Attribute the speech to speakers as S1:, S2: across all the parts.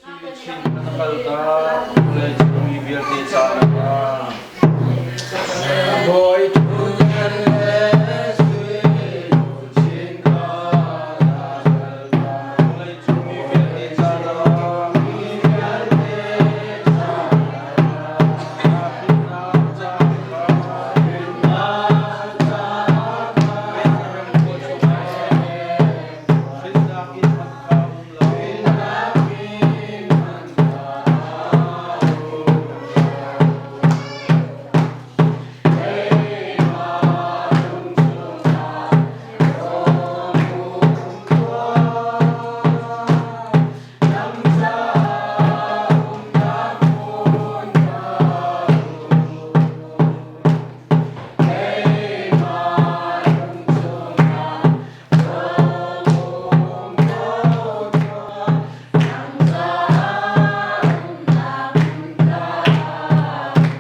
S1: Sui chin na kaltak vawleicung mi vialte caah.
S2: Bawi ṭhutdan le sui luchin kha na kaltak.
S1: Vawleicung mi vialte caah.
S2: Mi vialte caah.
S1: Hrinnak caah kha.
S2: Hrinnak caah kha.
S1: Bethlehem khua chungah. Hrinnak inn hmanh kha um lo.
S2: Hrinnak inn hmanh kha um lo. Keimah lung chungah rawng um tuah. Nang caah umnak hmun ka um. Keimah lung chungah rawng um tuah. Nang caah umnak hmun ka um.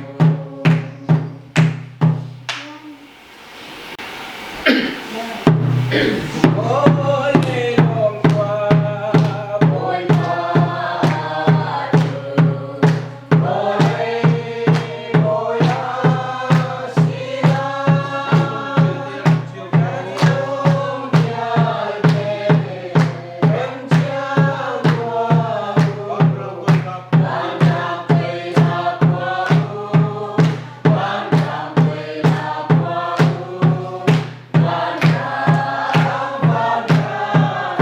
S2: Bawipa cu vawlei bawi a si lai. Kan lung vialte kan thiang tuah u. Vannak teinak tuah u. Vannak teinak tuah u. Vannak, vannak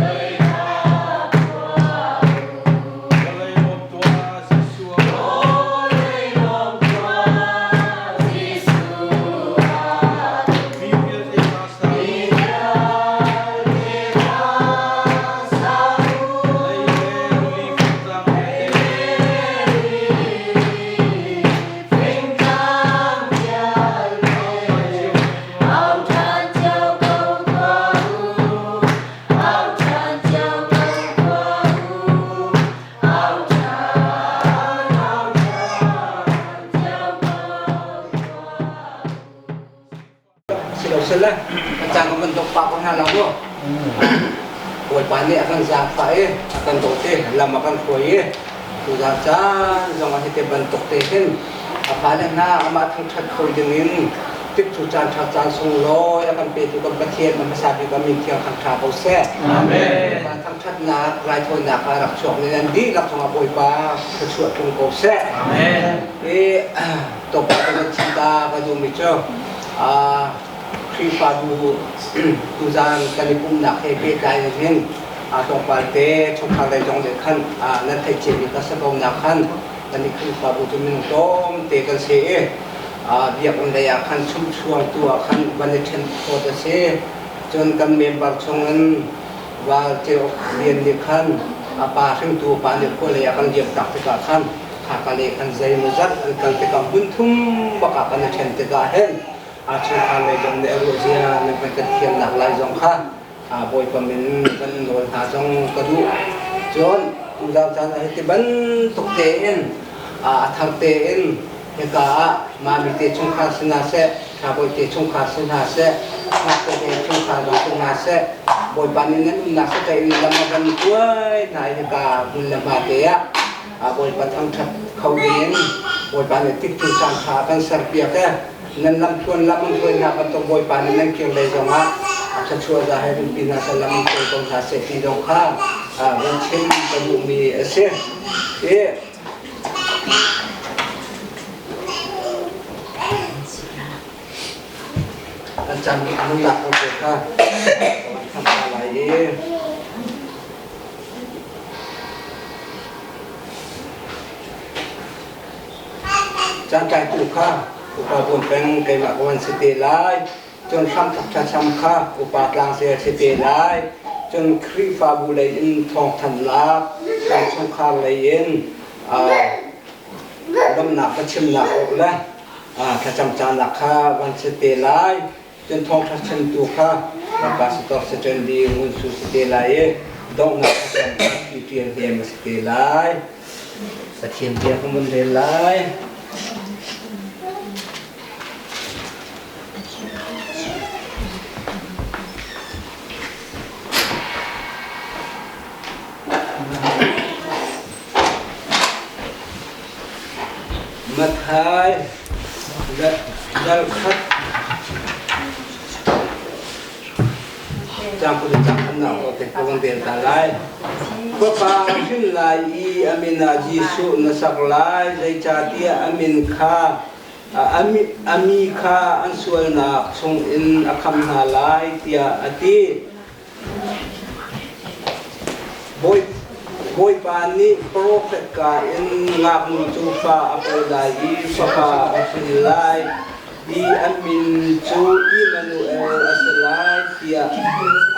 S2: teinak tuah u.
S1: Vawlei lawm tuah Jesuh.
S2: Vawlei lawm tuah Jesuh a
S1: Mi vialte hna sa
S2: Mi vialte hna sa u.
S1: Lei le rili fingtlang
S2: Lei
S1: vialte.
S2: le rili fingtlang vialte.
S1: Au ṭhan cio
S2: Au ṭhan cio ko tuah u. Au ṭhan cio ko tuah u. Au ṭhan, au ṭhan cio ko tuah u.
S3: Silosile cang bantuk pa ko hna lo mu. Bawipa nih a kan zaangfah i a kan dawt i lam a kan hruai i tuzaan caan zong ah hiti bantuk te hin a fale hna amah thangṭhat kho ding in tikcu caan ṭha caan sunglawi a kan petu kan Pathian a hmasa bik a min thiang thangṭha ko seh.
S1: Amen.
S3: Bawipa thangṭhatnak raithawinak ah rak chuak ni nan dihlak cungah Bawipa thluachuah tlung ko seh.
S1: Amen.
S3: I tlawmpal kan in chim ta ka duhmi cu Khrihfabu tuzaan kan i pumhnak he pehtlai in hin tlawmpal te chungkhar lei zong nih khan nan theih ciami ka si ko nak khan kan i Khrihfabu cu minung tlawmte kan si i biakinn lei ah khan chumchuangtu ah khan van i ṭhen phawt a si. Cun kan member chungin Val Ceu Lian nih khan a pa hringtu pa nih khua lei ah kan liam tak tikah khan Haka le khan zeimawzat an kal tikah hmun thum bak ah kan i ṭhen tikah hin aa chungkhar lei zong nih a ruah zia nan kan kan thiamnak lai zong kha Bawipa min kan nawl hna zong ka duh. Cun tuzaan caan ah hiti bantuk tein a thar tein hika ah mami te chungkhar si hna seh, Thabawi te chungkhar si hna seh, ngakte te chungkhar zong si hna seh, Bawipa nih nan umnak si in lam a kan hruai hna i hika hmun le hma te ah Bawipa thangṭhat kho dingin Bawipa nih tikcu caan ṭha a kan serpiak i nan lamthluan lam an hruai hna bantuk Bawipa nih nan kir lei zongah a thluachuah za he rinpi hna seh lam in hruai ko hna seh ti zong kha van chim ka duhmi a si. I an caan nunnak ko kha an hna lai i Caantlaitu kha upa buan peng keimah ka van si te lai. Cun hramthok thlacam kha upa tlangzel si te lai. Cun Khrihfabu lei in thawngthanhnak, kan chungkhar lei in lawmhnak va chimnak awk le thlacam caanak kha van si te lai. Cun thawngṭha chimtu kha pastor Stanley Ngun Su si te lai i donghnak thlacam kha ṭial hnem a si te lai. Pathian bia ka mun rel lai. Matthai dal khat Cang kul cang khamnak ko te ka van rel ta lai. Fapa hrin lai i a min ah Jesuh na sak lai, zeicahtiah a min kha a mi kha an sualnak chungin a khamh hna lai, tiah a ti. Bawipa nih profet ka in ngaknu cu fa a pawi lai i fapa a hrin lai i a min cu Immanuel a si lai tiah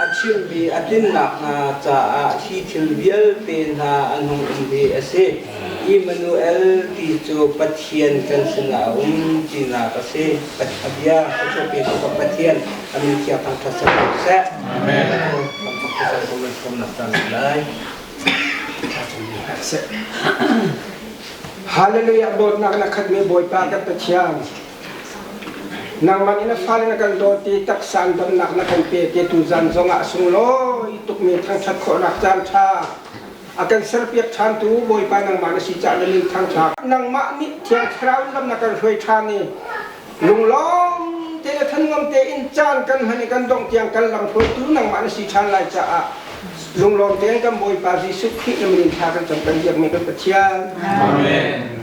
S3: a chimmi a tlin nakhnga caah hi thil vialte hna an hung um hi a si. Immanuel ti cu Pathian kan sinah a um tinak a si. A bia a chuahpi tu Pathian a min thiang thangṭhat si ko seh.
S1: Amen.
S4: Hallelujah dawtnak na khatmi Bawipa kan Pathian nangmah in a fale na kan dawt i taksa an damnak na kan pek i tuzan zongah a sunglawi tukmi thangṭhat khawhnak caan ṭha a kan serpiak ṭhantu Bawipa nangmah na si caah na min thangṭhat nangmah nih Thiang Thlarau in lam na kan hruai ṭhan i Lunglawm te le thanngam tein caan kan hman i kan dongh tiang kan lam hruaitu nangmah na si ṭhan lai caah lunglawm tein kan Bawipa Jesuh Khrih na min in thla kan cam kan biakmi kan Pathian.
S1: Amen.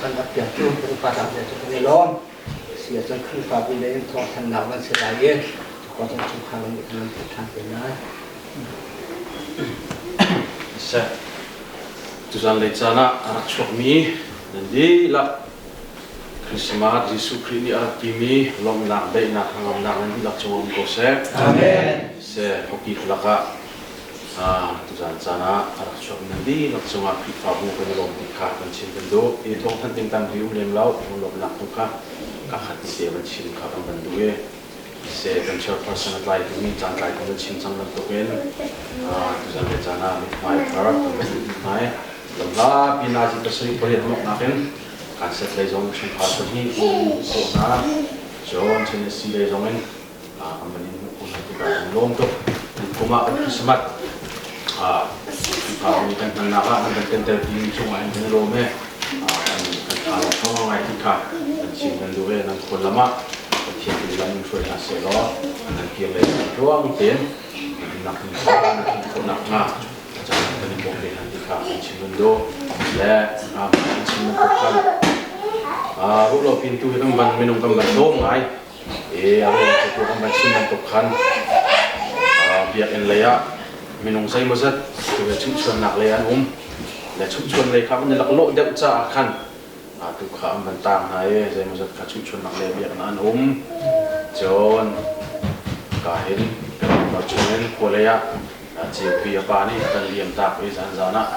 S3: Kan rak piaktu kan upa dang cu kan i lawm. Si ahcun Khrihfabu lei in thawngthanhnak van si lai i cuka cun chungkhar nih kan nan ṭhan te lai.
S1: Seh. Tuzan lei caan ah a rak chuakmi nan dihlak Christmas Jesuh Khrih nih a rak timi lawmhnak, daihnak, hnangamnak nan dihlak cung um ko seh.
S3: Amen.
S1: Seh, hoki lakah tuzan caan ah a rak chuakmi nan dihlak cungah Khrihfabu kan i lawm ti kha kan chim kan duh. I thawng than ding tampi um lem lo, lawmhnak tu kha ka khat te van chim kha kan van duh i Seh kan chairperson a tlai timi caan tlai kan chim cang bantukin tuzan le caan ah mithmai thar mithmai lamhla pina ci pasarih pariat mawknak in kan set lei zong chungkhar pahnih khawh hna cun Tennessee lei zong in kan van in hmuh khawh hna tikah kan lawm tuk kum ah kan Christmas Khrihfabu kan hmannak ah kan kan tel ti cungah in kan i lawm e kan tha lawng ngai ti kha kan chim kan duh e nan khual lam ah Pathian in lam in hruai hna seh law nan kir lei tluang tein nak in kha nan khawh nakhnga caan kan in bawmh ve hna ti kha kan chim kan duh le kan chim bantuk khan ruh lo pin tu hi kan van minung kan van tlawm ngai e a ruang cu kan van chim bantuk khan biakinn lei ah minung zeimawzat tu he chumhchuannak lei an um le chumhchuan lei kha kan i laklawh deuh caah khan Tu kha an van tang hna i zeimawzat kha chuhchunnak le biaknak an um. Cun ka hin kan umter chungin khua lei ah Ceupi a pa nih a kan liam tak i zan zan ah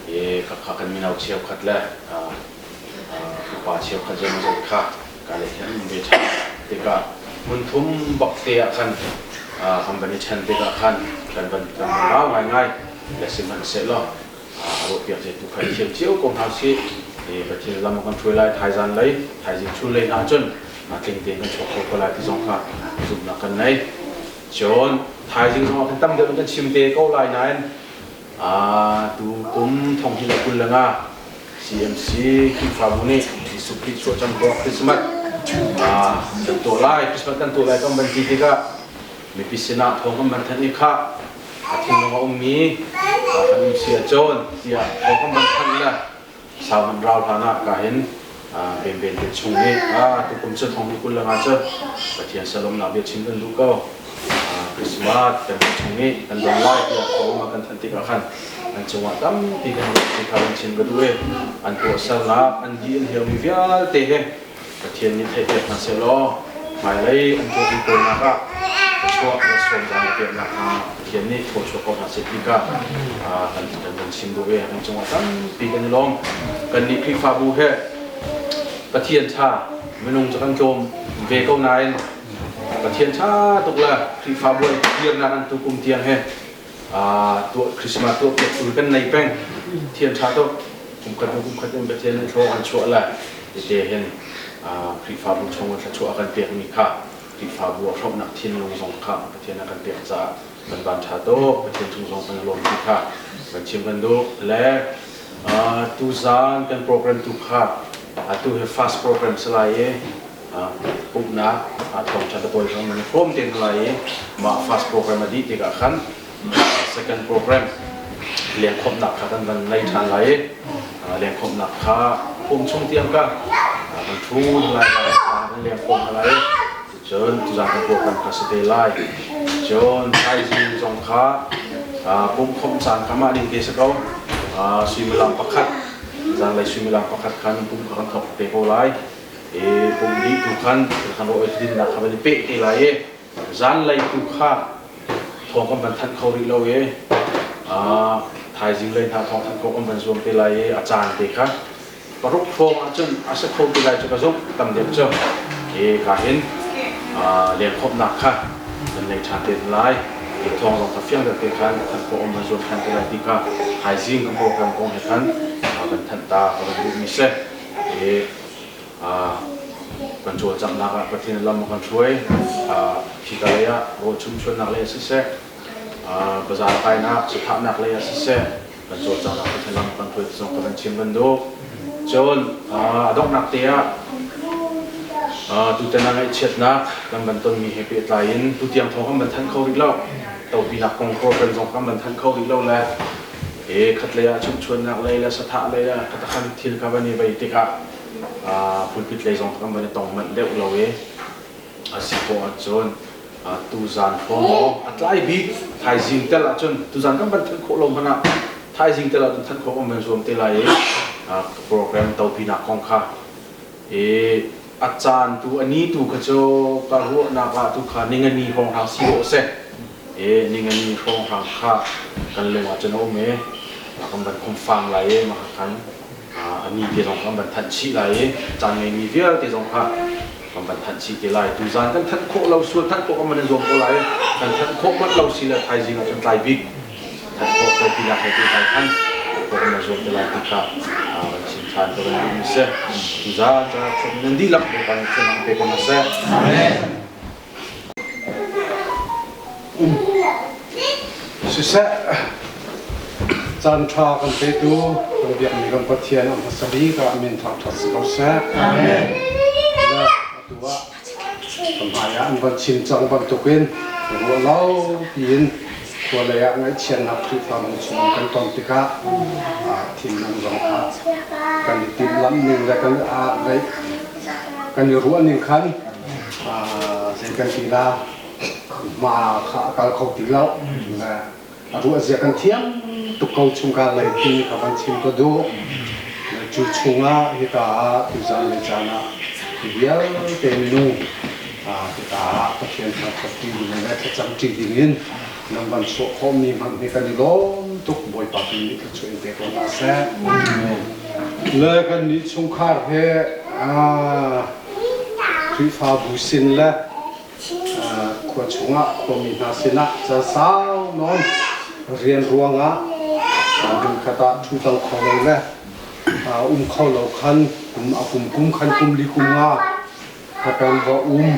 S1: i khakha kan mino cheukhat le upa cheukhat zeimawzat kha ka le hi an um ve ṭhan tikah hmun thum bak te ah khan kan van i ṭhen tikah khan kan van kan van rau ngaingai le sihmanhsehlaw a ruahpiak tu kha i thiam cio ko hna usih. Pathian lam a kan hruai lai thaizan lei thaizing chun lei hna cun tling tein kan chuak kho ko lai ti zong kha zumhnak kan nei. Cun thaizing zong ah kan tam deuh in kan chim te ko lai nain tu kum thong hi le kul le nga CMC Khrihfabu nih Jesuh Khrih chuah cang ko Christmas kan tuah lai Christmas kan tuah lai kan van ti tikah mipi sinah thawng kan van thanh i khah a thinlung a ummi kan um si ahcun tiah thawng kan van thanh le sau man rau hlan ah ka hin benben te chung nih tukum cu thong ni kul le nga cu Pathian salomnak bia chim kan duh ko Christmas kan chung nih kan don lai tiah thawng kan thanh tikah khan an cungah tampi kan ti kha kan chim ka duh i an tuahsernak an di an heumi vialte he Pathian nih theihpiak hna sehlaw hmailei an tuahmi kawlnak ah thluachuah le sawmzang pek nakhnga Pathian nih thluachuah ko hna seh ti kha kan kan chim duh i an cungah tampi kan i lawm. Kannih Khrihfabu he Pathian ṭha minung cu kan tlawm ve ko nain Pathian ṭha tuk le Khrihfabu an dirnak an tu kum tiang he tuah Christmas tuah piak tul kan nei peng. Pathian ṭha tuk kum khat kum khat in Pathian nih thlaw an chuah le tete hin Khrihfabu chung in thluachuah a kan pekmi kha Khrihfabu a hrawmhnak thinlung zong kha Pathian a kan pek caah kan van ṭha tuk Pathian cung zong kan i lawm ti kha kan chim kan duh le Tuzaan kan program tu kha atu hi fast program si lai i pumhnak thawngṭha tapawi zong nan i hrawm te hna lai i mah fast program a dih tikah khan second program lengkhawmhnak kha kan van nei ṭhan lai i lengkhawmhnak kha pum chung tiang ka kan ṭhu lai kan lengkhawm hna lai i cun tuzaan kan program kha si te lai. Cun thaizing zong kha pumkhawmh caan kha mah ning te si ko. Suimilam pakhat zanlei suimilam pakhat khan pum kha kan thawk te ko lai. I pum dih tu khan kan rawl dinnak kha van i peh te lai i zanlei tu kha thawng kan van thanh kho rih lo i thaizing lei hna thawng thanh kho kan van zuam te lai i a caan te kha paruk hrawng ahcun a si kho ti lai cu ka zumh tam deuh cu. Hi ka hin lengkhawmhnak kha nan nei ṭhan te lai. Hi thawng zong kha fiang deuh te khan thanh khawh um zuam ṭhan te lai ti kha thaizing kan program kong he khan kan thanh ta ka van duhmi si. Hi kan cawlcanghnak ah Pathian lam a kan hruai. Khika lei ah rawl chumchuannak lei ah siseh, bazar kainak, sathahnak lei ah siseh, kan cawlcanghnak Pathian lam kan hruai zong ka van chim kan duh. Cun a donghnak te ah tutan ah ngaihchiatnak kan van tonmi he pehtlai in tutiang thawng kan van thanh kho rih lo. Topinak kong program zong kan van thanh kho rih lo le e khatlei ah chumchuannak lei le sathah lei ah khatakhan thil kha van i vei tikah pulpit lei zong kan van i tong manh deuh lo i a si khawh ahcun tuzaan hrawng maw a tlai bik thaizing tel ahcun tuzaan kan van thanh khawh lo hmanh ah thaizing tel ahcun thanh khawh kan van zuam te lai i program topinak kong kha i a caan tu a ni tu kha cu ka ruahnak ah tu kha ningani hrawnghrang si dawh seh i ningani hrawnghrang kha kan lung ah cun a um i kan van khumfang lai i mah khan a ni te zong kan van thanh chih lai i caan ngeimi vialte zong kha kan van thanh chih te lai. Tuzaan kan thanh khawh lo sual thanh khawh kan van i zuam ko lai. Kan thanh khawh manh lo si le thaizing ah cun tlai bik thanh khawh ko tinak he pehtlai khan khawh kan zuam te lai ti kha kan chim ṭhan ka van duhmi si. Tuzaan ca nan dihlak Bawipa nih thluachuah pe ko hna seh. Amen.
S5: Siseh, caan ṭha kan petu kan biakmi kan Pathian a hmasa bik ah min thangṭhat si ko seh. Amen. Le atu ah kan hmai ah an van chim cang bantukin ruah lo piin khua lei ah ngaihchiatnak Khrihfabu chung kan ton tikah thinlung zong kha kan i timhlamh ning le kan kan i ruah ning khan zei kan ti la hma kha a kal kho ti lo. A ruah zia kan thiam tuk ko chungkhar lei ti ka van chim ka duh. Cu chungah hika ah tuzan le caan ah vialte minung hika ah Pathian thangṭhat ṭi ding le thlacam ṭi ding in nan van chuah khawhmi hmanh hi kan i lawm tuk. Bawipa tu nih thluachuah in pe ko hna seh. Le kan nih chungkhar he Khrihfabu sin le khua chungah khuami hna sinah ca sau nawn rian ruangah hmunkhat ah ṭhuto kho lo le um kho lo khan kum a kum kum khan kum li kum nga kha kan va um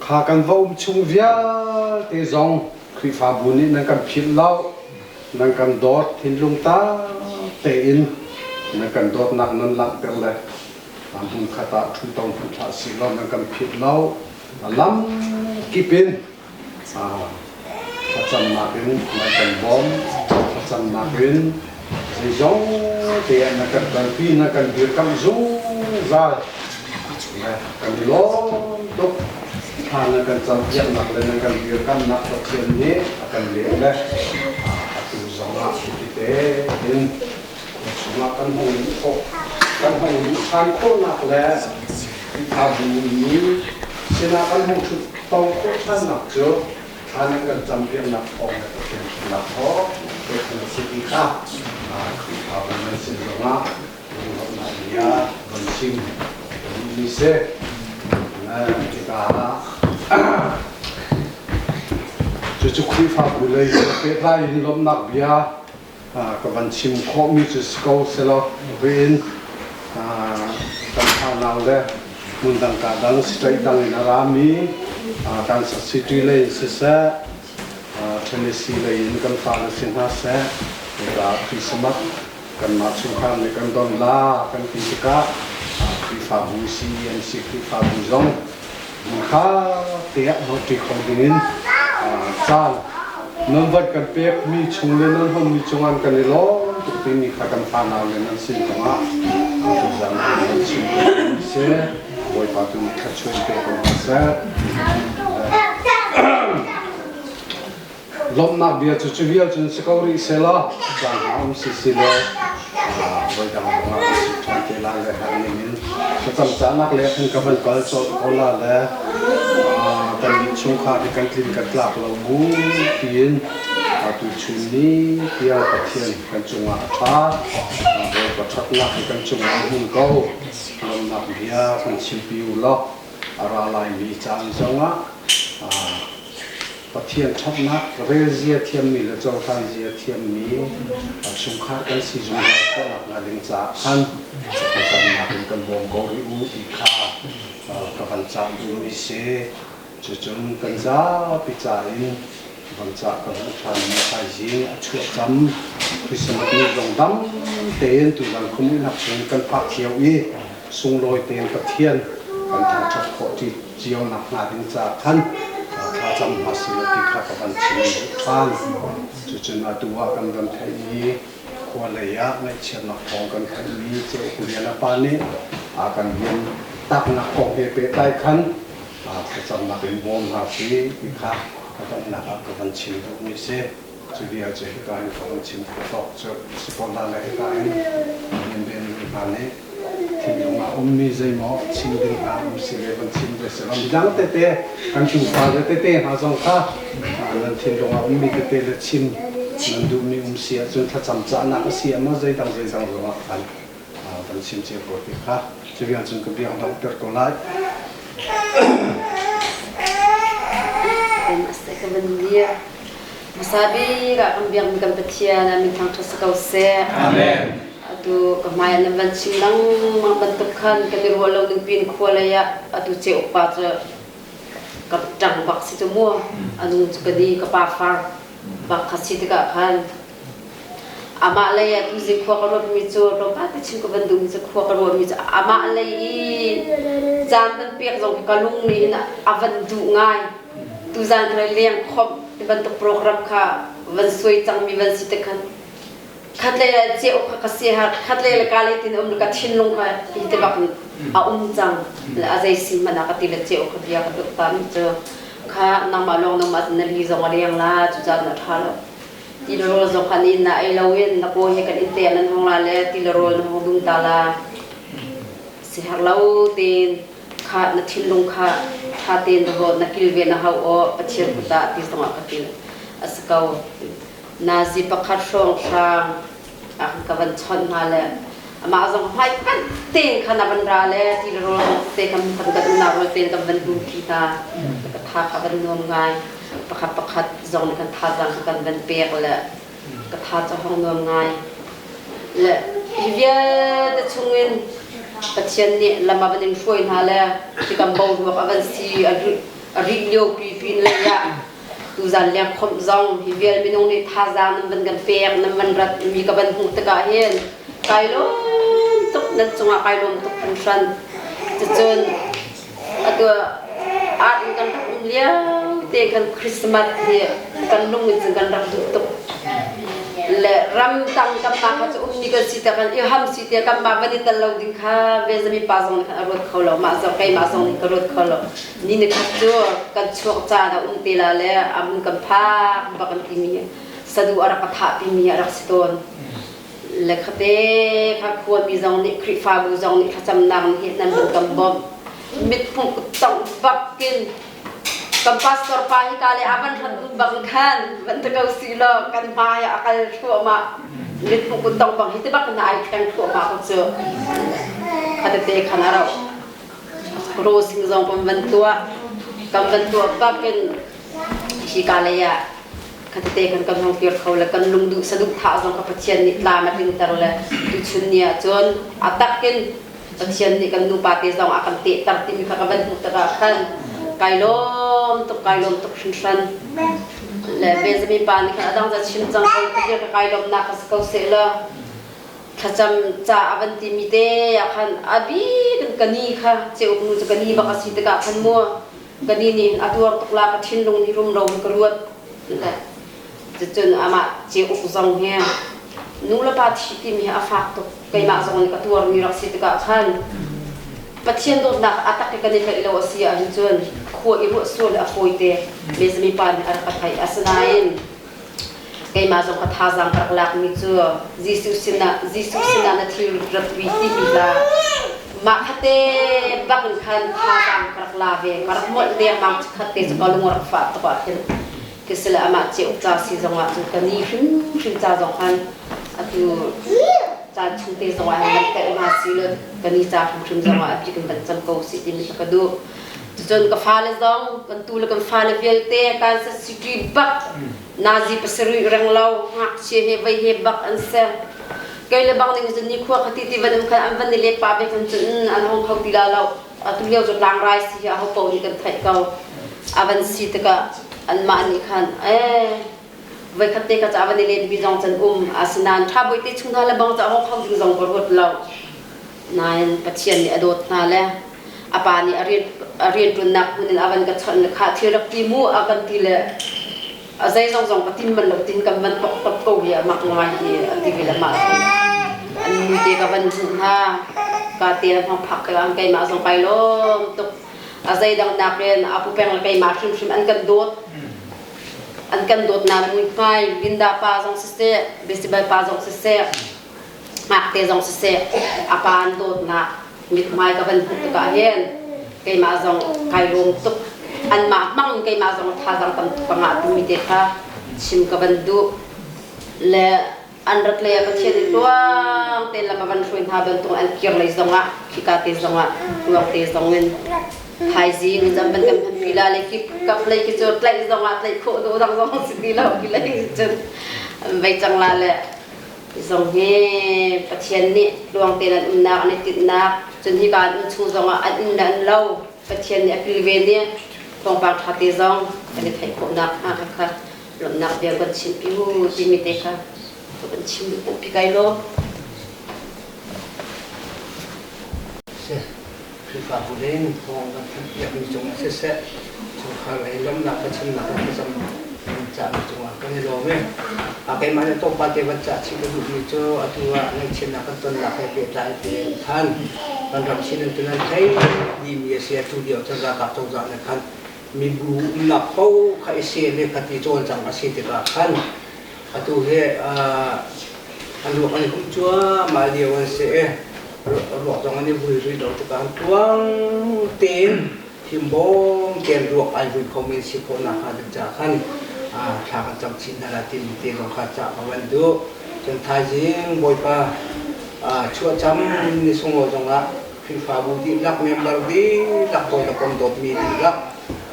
S5: kha kan va um chung vialte zong Khrihfabu nih nan kan philh lo, nan kan dawt thinlung tak tein nan kan dawtnak nan langhter le hmunkhat ah ṭhuto hmanh hlah sih law nan kan philh lo. Lam kip in thlacamnak in nan kan bawm, thlacamnak in zeizong te ah na kan kalpi, na kan dirkamh zungzal. Kan i lawm tuk. Thla na kan campiaknak le na kan dirkamnak Pathian nih a kan leh le atu zongah cuti tein khua chungah kan hung luh khawh kan hung luh ṭhan khawhnak le Khrihfabu mi sinah kan hung ṭhut to khawh ṭhannak cu thla nan kan campiaknak thawng le Pathian ṭhatnak thawng te khan a si ti kha Khrihfabu nan sin zongah lunglawmhnak bia van chim duhmi si. Tikah cucu Khrihfabu lei pehtlai in lawmhnak bia ka van chim khawhmi cu si ko selaw riin kan thanau le hmundang ka dang state dang in a rami Kansas City lei in siseh, Tennessee lei in kan fale si hna seh, hika Christmas. Kanmah chungkhar nih kan don la kan ti tikah Khrihfabu CEMC Khrihfabu zong hmunkha te ah hnawhṭi kho dingin caan nan van kan pekmi chung le nan honmi cungah kan i lawm tuk timi kha kan fanau le nan sin zongah tuzan kan chim si. Bawipa tu nih thluachuah in pe ko hna seh. Lawmhnak bia cu cu vial cun si ko rih selaw caan hna um si si le voidang zongah kan si ṭhan te lai le herh ning in thlacam cahnak le khan ka van kal colh ko la le kan nih chungkhar hi kan tlin kan tlak lo bu tiin tuchun ni tiang Pathian kan cungah a ṭha. Bawipa ṭhatnak hi kan cungah a hmun ko. Lawmhnak bia kan chimpi u law a ra laimi caan zongah Pathian ṭhatnak relzia thiammi le cohlanzia thiammi chungkhar kan si zungzal khawh nakhnga ding caah khan thlacamnak in kan bawm ko rih u ti kha ka van cah duhmi si. Cucun kan zapi ca in van cah ka hmuh ṭhanmi thaizing a chuah cam Christmas ni zong dam tein tuzan khuamuihnak chung kan phak cio i sunglawi tein Pathian kan thangṭhat khawh ṭi cio nakhnga ding caah khan thlacam hna sih ti kha ka van chim duh ṭhan. Cucun atu ah kan van theih i khua lei ah ngaihchiatnak thawng kan theihmi Ceuk Lian a pa nih a kan rian taknak kong he pehtlai khan thlacamnak in bawm hna sih ti kha ka donghnak ah ka van chim duhmi a si. Cu vial cu hika in ka van chim khawh tawk cu si ko hna le hika in rian hna nih thinlung ah ummi zeimaw chim ding hna um si le van chim ve selaw midang tete kan tufa le tete hna zong kha nan thinlung ah ummi tete le chim nan duhmi um si ahcun thlacam cahnak a si ah maw zeidang zeidang zong ah khan van chim cio ko ti kha cu vial cun ka biak donghter ko lai.
S2: Hmasa bik ah kan biakmi kan Pathian a min thangṭhat si ko seh.
S1: Amen.
S2: Atu ka hmai ah nan van chim lengmang bantuk khan kan i ruah lo ning pin khua lei ah atu ceuk pa cu ka ṭang bak si cu mu. A nu cu ka ni ka pa far bak kha si tikah khan amah lei ah tuzi khua ka ruatmi cu tlawmpal te chim ka van duhmi cu khua ka ruahmi cu amah lei i caan van pek zong ka lung nih hin a van duh ngai. Tuzaan ka leng khomh ti bantuk program kha van suai cangmi van si te khan khatlei le ceu kha ka si har khatlei le ka le tin um ka thinlung kha hi te bak a um cang le a zei si hmanh ah ka ti le ceu kha bia ka tuk ta mi cu kha nangmah lawng nangmah na li zong a leng la cu caan a tha lo ti le rawl zong kha ni na ei lo in na kaw he kan in te nan hong la le ti le rawl na hong dum ta la si har lo tein kha na thinlung kha ṭha tein na ruat na kilven a hau aw Pathian kut ah ti zongah ka ti a si ko. Nazi pakhat hrawnghrang ah ka van chawnh hna le amah zong hmai panh tein khan a van ra le ti le rawl te kan kan kan umnak rawl tein kan van dum ṭi hna. Ka tha kha van nuam ngai. Pakhat pakhat zong nih kan thazaang kha kan van pek le ka tha cu hong nuam ngai. Le hi vialte chungin Pathian nih lam a van in hruai hna le tikam boruak a van si a rih lio pi pin lei ah tuzan leng khomh zong hi vial minung nih thazaang nan van kan pek nan van rat mi ka van hmuh tikah hin kai lawm tuk nan cungah kai lawm tuk hringhran cucun atu art in kan rak um lio te kan Christmas hi kan lung in cun kan rak duh tuk le ram tang kan mah kha cu ummi kan si te kan i ham si te kan mah van i tel lo ding kha vezami pa zong nih khan a ruat kho lo mah zong keimah zong nih ka ruat kho lo ni ni khat cu kan chuak caan a um te la le a mun kan phak bak kan timi sadu a rak ka thah pimi a rak si tawn le khate kha khuami zong nih Khrihfabu zong nih thlacamnak nih nan hun kan bawmh mithmuh tongh bakin kan pastor pa hi ka le a van rat bang khan van ta ko si law kan hmai ah a kal thluahmah mithmuh kut tong bang hi te bak na ai thleng thluahmah ko cu khatete khan a rauh rosing zong kan van tuah kan van tuah bakin hi ka lei ah khatete kan kan hong kir kho le kan lungduh saduhthah zong ka Pathian nih tlam a tlinter le tuchun ni ah cun a takin Pathian nih kan nupa te zong a kan tehter timi kha ka van hmuh tikah khan kai lawm tuk kai lawm tuk hringhran le Benjamin pa nih khan a dang za chim cang ko ka kai lawmnak ka si ko seh law. Thlacam ca a van timi te ah khan a bik in ka ni kha ceuk nu cu ka ni bak a si tikah khan mu ka ni nih hin a tuar tuk la ka thinlung nih rumro in ka ruat. Cucun amah ceuk zong hi nu le pa thih timi hi a fak tuk. Keimah zong nih ka tuarmi rak si tikah khan Pathian dawtnak a tak i kan i tlaih lo a si ahhin cun khua i ruah sual a fawite. Mezami pa nih a rak ka theih. Asinain keimah zong ka thazaang ka rak lakmi cu Jesuh sinah Jesuh sinah na thil ratpi timi hla mah khate bak in khan thazaang ka rak la ve. Ka rak molh dengmang chikkhat te cu ka lung a rak fah tuk ah khin kisile amah ceuk ca si zongah cun ka ni hrimhrim ca zong khan atu caan chung te zongah hin van telh hna si le ka ni ca hrimhrim zongah a bik in van cam ko si timi kha ka duh. Cucun ka fale zong kan tu le kan fale vialte Kansas City bak nazi pasarih reng lo ngakchia he vei he bak an si. Kei le bang ning cun ni khua khati ti van um khan an van i let pa ve khan cun an hong kho ti la lo. Atu lio cu tlangrai si hi aho paoh nih kan theih ko. A van si tikah anmah nih khan ee voikhat te ka ca van i len bi zong can um asinain ṭha bawi te chung hna le bang ca hong kho ding zong ka ruat lo. Nain Pathian nih a dawt hna le a pa nih a rianṭuannak hmun in a van ka chawnh le kha thil rak ti mu a kan ti le a zeizong zong ka tim bal lo tin kan van pok top ko hi a mak ngai hi a ti ve le mah an nu te ka van hmuh hna ka te le hmang phak ka keimah zong kai lawm tuk a zeidang nak in a pu peng le keimah hrimhrim an kan dawt an kan dawt na muihmai Linda pa zong siseh Besibel pa zong siseh ngakte zong siseh a pa an dawtnak mithmai ka van hmuh tikah hin keimah zong kai lawm tuk anmah hmang in keimah zong thazaang tam tuk ka ngah timi te kha chim ka van duh le an rat lei ah Pathian nih tluang tein lam a van hruai hna bantuk an kir lei zongah khika te zongah tluang te zong in thaizing in zam ban kan hman pi la le ki kap lei ki cu tlaih zongah tlaih khawh dawh dang zong si ti lo ki lei cun vei cang la le zong hi Pathian nih tluang tein an umnak an i tinhnak cun hika an um chung zongah an inn le an lo Pathian nih a kilven i thawngpang ṭha te zong kan i theih khawhnak hnga kha lawmhnak bia kan chimpi u timi te kha kan chim pi kai law.
S3: Khrihfabu leng thawng kan thanhpiakmi cungah siseh, chungkhar lei lawmhnak thlacamnak kan thlacam kan cahmi cungah kan i lawm i keimah nih tlawmpal te van cah chih ka duhmi cu atu ah ngaihchiatnak kan tonnak he pehtlai tein khan kan ram sining cu nan theih dihmi a si. Atu lio cun ralkap cozah nih khan mibu umnak paoh kha i sel i khati cawlcang a si tikah khan atu hi a ruak an i humh cuahmah lio an si i ruak zong an i vui rih lo tikah tluang tein himbawm tein ruak ai vui khomi si khawh nakhnga ding caah khan thla kan cam chih hna la timi te zong kha cah ka van duh. Cun thaizing Bawipa chuahcam ni sunglawi zongah Khrihfabu dihlak member dihlak hawi le kom dawtmi dihlak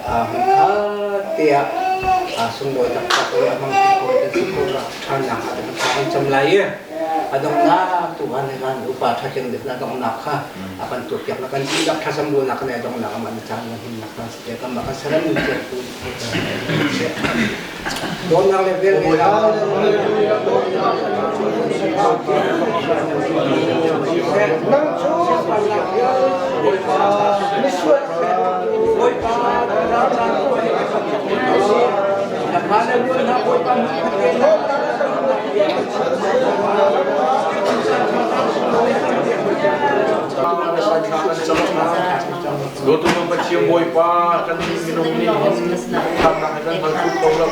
S3: hmunkhat te ah sunglawi taktak i a hmangtu hawi kan si khawh ṭhannak ah kan kan cam lai i a donghnak tu han kan upa ṭhatling deuh na donghnak kha a kan tuahpiak na kan dihlak thlacam bunak kan i donghnak amah na caan na himnak kan si kan mah kan saram nu cia tu Dawtnak le vel Nang cu misual Bawipa
S1: Dawtu kan Pathian Bawipa kan minung nih hin thannak he kan hngal kho lo.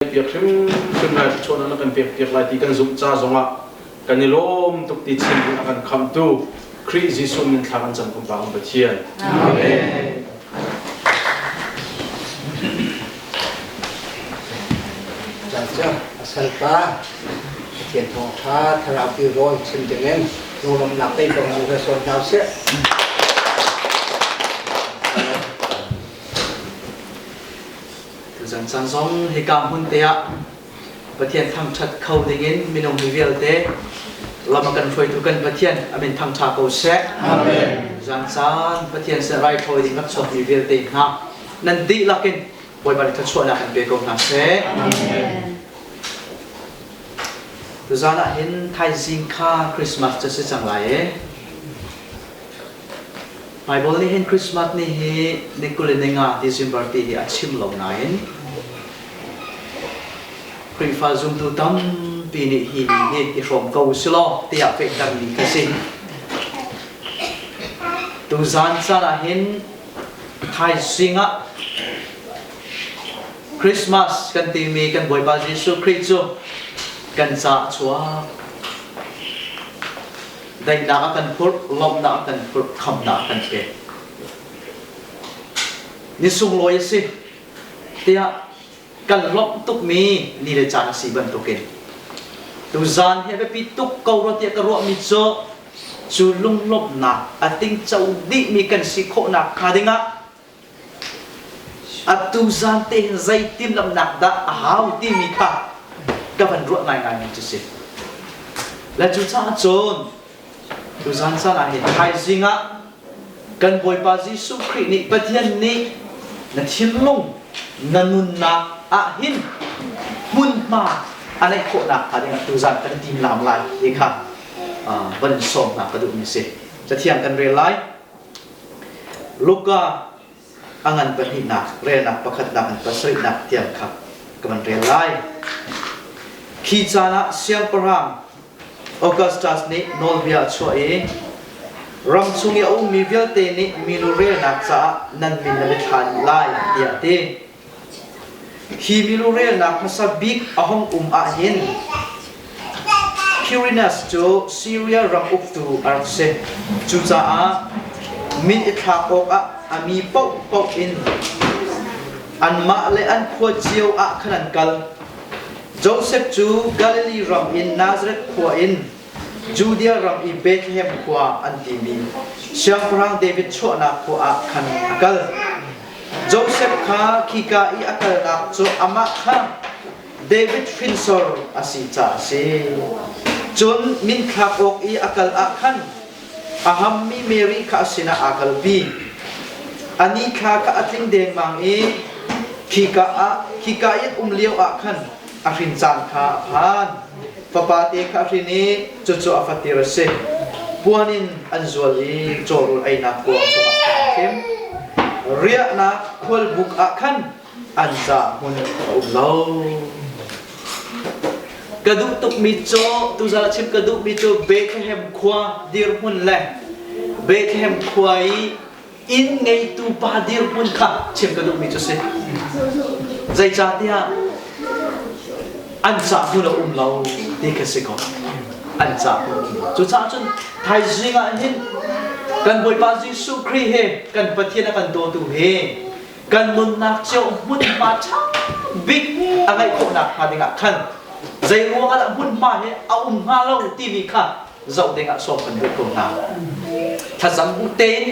S1: Piak hrimhrim lai chawn na kan pek piak lai ti kan zumh ca zongah kan i lawm tuk ti chin a kan khamtu Khrih Jesuh min thla kan cam kan pa kan Pathian. Amen.
S3: Caca asalpa Pathian thawngṭha thlarau ti rawl chim dingin lunglawmhnak tei ko mu he sawn hna usih.
S6: Tuzan caan zong hika hmun te ah Pathian thangṭhat kho dingin minung mi vialte lam a kan hruaitu kan Pathian a min thangṭha ko seh. Amen. Zan caan Pathian sin raithawi ding rak chuakmi vialte hna nan dihlak in Bawipa nih thluachuahnak in pe ko hna seh. Amen. Tuzaan ah hin thaizing kha Christmas cu si cang lai e. Bible nih hin Christmas ni hi ni 25 December ti hi a chim lo nain Khrihfa zumtu tampi nih hi ni hi i hrawm ko usilaw tiah fehtermi ka si. Tuzaan caan ah hin thaizing ah Christmas kan timi kan Bawipa Jesuh Khrih cu kan caah chuak. Daihnak a kan phurh, lawmhnak a kan phurh, khamnak a kan pek. Ni sunglawi a si tiah kan lawmh tukmi ni le caan a si bantukin tuzaan hi a biapi tuk ko rua tiah ka ruahmi cu cu lunglawmhnak a tingco dihmi kan si khawhnak hnga dingah Atu zan te hin zei timhlamhnak dah a hau timi kha ka van ruah ngaingai mi cu si. Le cucaah cun tuzan caan ah hin thaizing ah kan Bawipa Jesuh Khrih nih Pathian nih na thinlung na nunnak ah hin hmunhma a neih khawhnak hnga dingah tuzan kan timlam lai ti kha van in sawm hna ka duhmi si. Cathiang kan rel lai. Luka a ngan pahnihnak relnak pakhatnak in pasarihnak tiang kha ka van rel lai. Khi caan ah siangpahrang Augustus nih nawlbia a chuah i ram chung i a ummi vialte nih milu relnak caah nan min nan i thla dih lai tiah a ti. Hi milu relnak hmasa bik a hung um ahhin Quirinus cu Syria ram uktu a rak si. Cucaah min i thlak awkah a mi paohpaoh in anmah le an khua cio ah khan an kal. Josef cu Galilee ram in Nazareth khua in Judea ram i Bethlehem khua an timi Siangpahrang David chuahnak khua ah khan a kal. Josef kha khika i a kalnak cu amah kha David hrinsor a si caah a si. Cun minthlak awk i a kal ah khan a hammi Mary kha a sinah aa kalpi. A ni thla kha a tling dengmang i khika ah khika i an um lio ah khan a hrin caan kha a phan. Fapate kha a hrin i cucu a fatir a si. Puan in an zual i cawrul einak kuang chungah khan an thim. Riahnak khualbuk ah khan an ca hmun a um lo. Ka duh tukmi cu tuzal a chim ka duhmi cu Bethlehem khua dirhmun le Bethlehem khua i inn ngeitu pa dirhmun kha chim ka duhmi cu si. Zeicahtiah an ca hmun a um lo ti kha si ko. An ca hmun a um lo. Cucaah cun thaizing ah hin kan Bawipa Jesuh Khrih he kan Pathian a kan dawtu he kan nunnak cio hmunhma ṭha bik a ngeih khawhnak hnga dingah khan zei ruangah dah hmunhma hi a um hnga lo timi kha zoh dingah sawm kan duh ko hna. Thlacam bu tein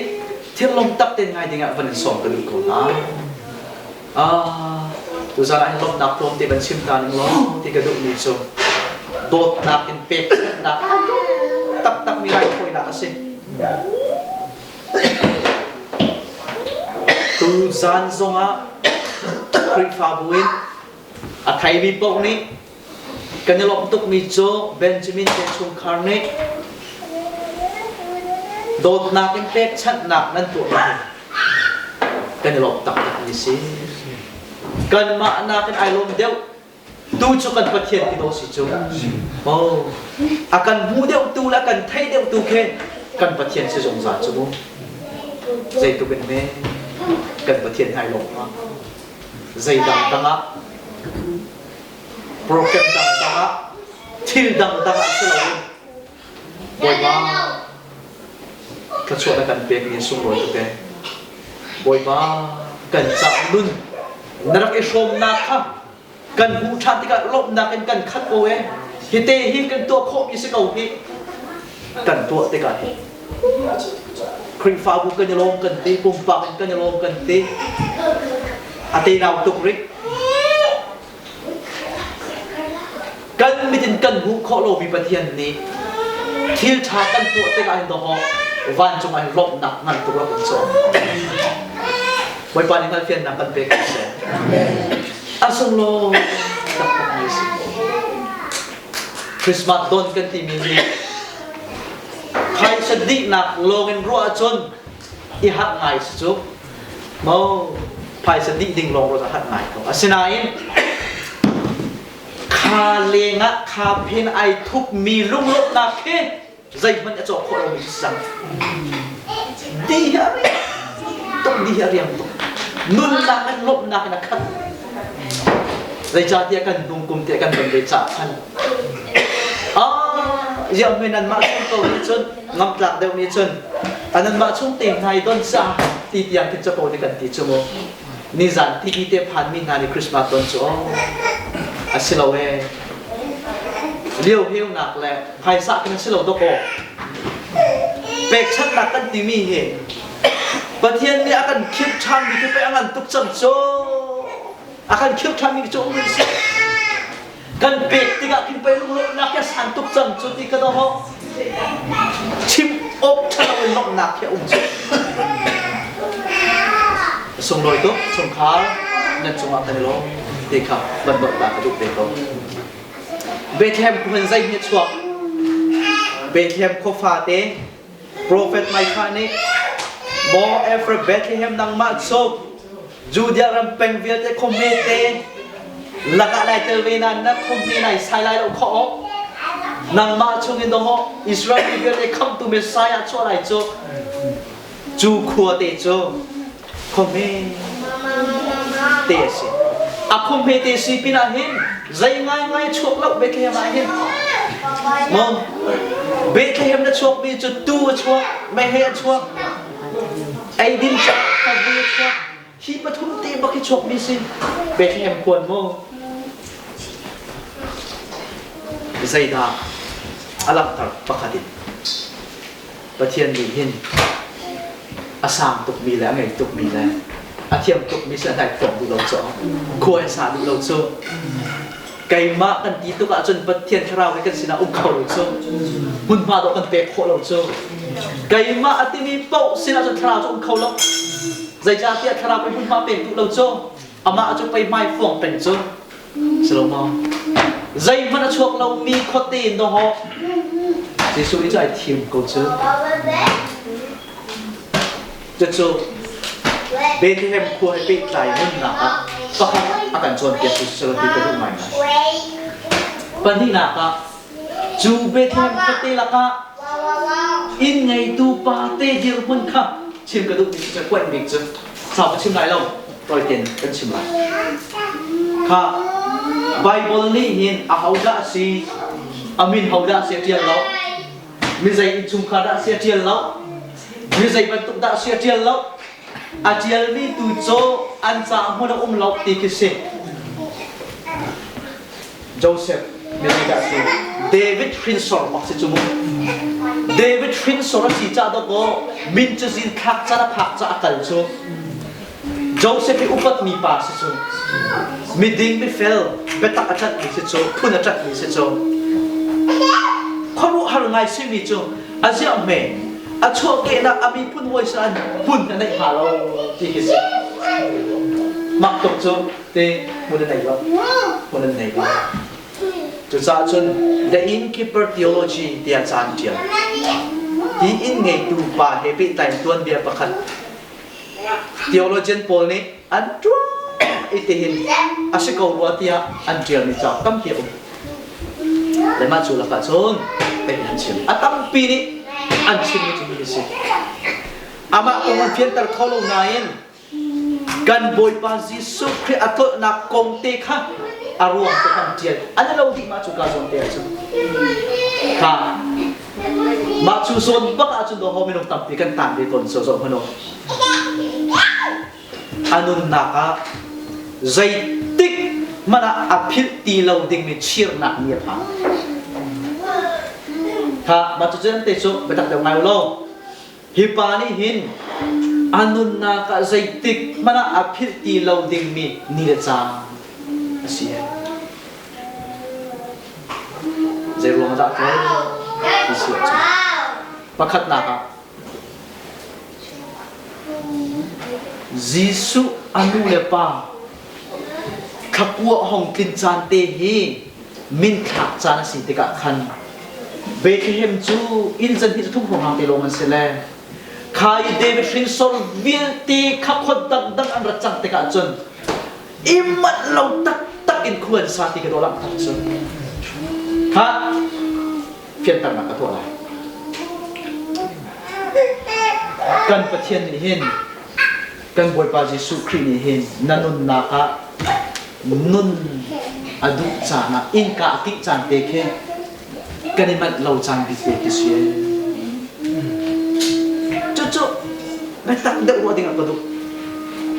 S6: thinlung tak tein ngai dingah van in sawm ka duh ko hna. Ah, tuzan ah hin lawmhnak tlawm te van chim ta ning law ti ka duhmi cu dawtnak in pekchanhnak taktak mi raithawinak a si. Tuzan zongah Khrihfabu in a theimi paoh nih kan i lawmh tukmi cu Benjamin te chungkhar nih dawtnak in pekchanhnak nan tuahmi hi kan i lawm taktakmi si. Kanmah nakin ai lawm deuh tu cu kan Pathian ti dawh si cu. Oh, a kan hmu deuh tu le a kan thei deuh tu khi kan Pathian si zungzal cu mu. Zeitluk in hme kan Pathian ai lawm hnga. Zei dang dang ah program dang dang ah thil dang dang ah si loin Bawipa thluachuah na kan pek ni sunglawi tuk ee. Bawipa kan cah nun na rak i hrawmnak kha kan hmuh ṭhan tikah lawmhnak in kan khat ko ee. Hi te hi kan tuah khawhmi si ko hi. Kan tuah tikah hi Khrihfabu kan i lawm kan ti, pumpak in kan i lawm kan ti. A tenau tuk rih. Kan mit in kan hmuh khawh lomi Pathian nih thil ṭha kan tuah tikah hin dawh vancung ah hin lawmhnak ngan tuk rak in cawm. Bawipa nih hngalhfiannak kan pek ko seh. A sunglawi taktakmi a si. Christmas don kan timi hi phaisa dihnak lawng in ruah ahcun i harh ngai si cu. Mo phaisa dih ding lawng ruah harh ngai ko. Asinain kha lengah kha phen ai thupmi lunglawmhnak khi zeihmanh a cawk khawh lomi si cang. Ti hi a riam tuk, ti hi a riam tuk. Nunnak in lawmhnak in a khat. Zeicahtiah kan hnung kum te kan don ve caah khan. Ah, ziah hme nan mah chung ko nih cun ngamtlak deuh nih cun ananmah chung te hna i don ca ti tiang khin capo nih kan ti cu mu. Nizan ti te phan mi hna nih Christmas don cu a si lo ee. Lio heunak le phaisa kan si lo dawkaw. Pekchanhnak kan timi hi Pathian nih a kan khirh ṭhanmi khi pei a ngan tuk cang cu. A kan khirh ṭhanmi cu um rih sih. Kan pek tikah khin pei lunglawmhnak hi a san tuk cang cu ti ka dawh. Chim awk ṭhalo in lawmhnak hi a um cu. Sunglawi tuk chungkhar nan cungah kan i lawm ti kha van bawmh ta ka duh ve ko. Bethlehem khua in zei a chuak? Bethlehem khua fate Profet Micah nih Maw Ephraim Bethlehem nangmah cu Judea ram peng vialte khuame te lakah lai tel ve na na khuame nai sai lai lo kho nangmah chungin dawh Israel mi vialte khamtu Messiah chuah lai cu cu khua te cu khuame te a si. A khuame te si pinah hin zei ngaingai chuak lo Bethlehem ah hin maw Bethlehem na chuakmi cu tuu a chuak meheh a chuak eidin ca favui a chuak hi pathum te bak hi chuakmi si Bethlehem khuan maw zeidah a langhter pakhat in Pathian nih hin a sang tukmi le a ngei tukmi le a thiam tukmi si a hnaikfuang duh lo cu khua in sa duh lo cu keimah kan ti tuk ahcun Pathian thlarau he kan sinah um kho lo cu hmunhma dawh kan pek khawh lo cu keimah a timi paoh sinah cun thlarau cu um kho lo zeicahtiah thlarau pei hmunhma pek duh lo cu amah cu pei hmai fuang peng cu Si lo maw? Zeihmanh a chuak lomi khuate in dawhawh Jesuh nih cu ai thim ko cu. Cucu Bethlehem khua he pehtlai nunnak ah pakhat a kan cawnpiaktu si selaw ti ka duh ngaingai. Pahnihnak ah cu Bethlehem khuate lakah inn ngeitu pate dirhmun kha chim ka duhmi cu kuaih bik cu sau ka chim lai lo. Tawitein kan chim lai. Kha Bible nih hin ahodah a si, a min hodah a si a ṭial lo, mi zei innchungkhar dah a si a ṭial lo, mi zei bantuk dah a si a ṭial lo, a ṭialmi tu cu an ca hmun a um lo ti khi si. Joseph mi zei dah a si? David hrinsor bak si cu mu. David hrinsor a si ca dawkaw min cu zin thlak can a phak ca a kal cu. Joseph hi upatmi pa si cu. Miding mifel biatak a ṭanhmi si cu, phun a ṭanhmi si cu. Khuaruahhar ngai simi cu a ziah hme a chuahkehnak a miphun hawi sin an hmun a neih hnga lo ti khi si. Mak tuk cu te hmun a nei lo. Hmun an nei lo. Cucaah cun The Innkeeper Theology tiah ca an ṭial. Hi inn ngeitu pa he pehtlai tuanbia pakhat Theologian pawl nih an ṭuan i tihin a si ko rua tiah an ṭialmi cauk tampi a um. Le mah cu lakah cun pei an chim. A tampi nih an chimmi cu hi a si. Amah kong an fianter kho lo nain kan Bawipa Jesuh Khrih a tlolhnak kong te kha a ruang te kan ṭial. An i lo dih mah cu ka zawn te ahcun. Kha Mah cu zawn bak ahcun dawh minung tampi kan taan ve tawn so zoh hmanh u. A nunnak ah zeitik hmanh ah a philh ti lo dingmi chirnak ni a phan. Kha mah cu te cu biatak deuh ngai u law hi pa nih hin a nunnak ah zeitik hmanh ah a philh ti lo dingmi ni le caan a si. Zeiruang dah tlai ti si ahcun pakhatnak ah Jesuh a nu le pa thlakua hong tlin caan te hi Min thlak caan a si tikah khan Bethlehem cu inn zan hi cu thum hrawng te lawng an si le kha i David hrinsor vialte kha khon dangdang an rat cang tikah cun i manh lo taktak in khua an sa ti ka dawh langhter cu kha fianternak ka tuah lai. Kan Pathian nih hin kan Bawipa Jesuh Khrih nih hin na nunnak ah nun a duh caan ah innka a kih caan te khi kan i manh lo caan bik te khi si. Cucu biatak deuh ruah ding ah ka duh.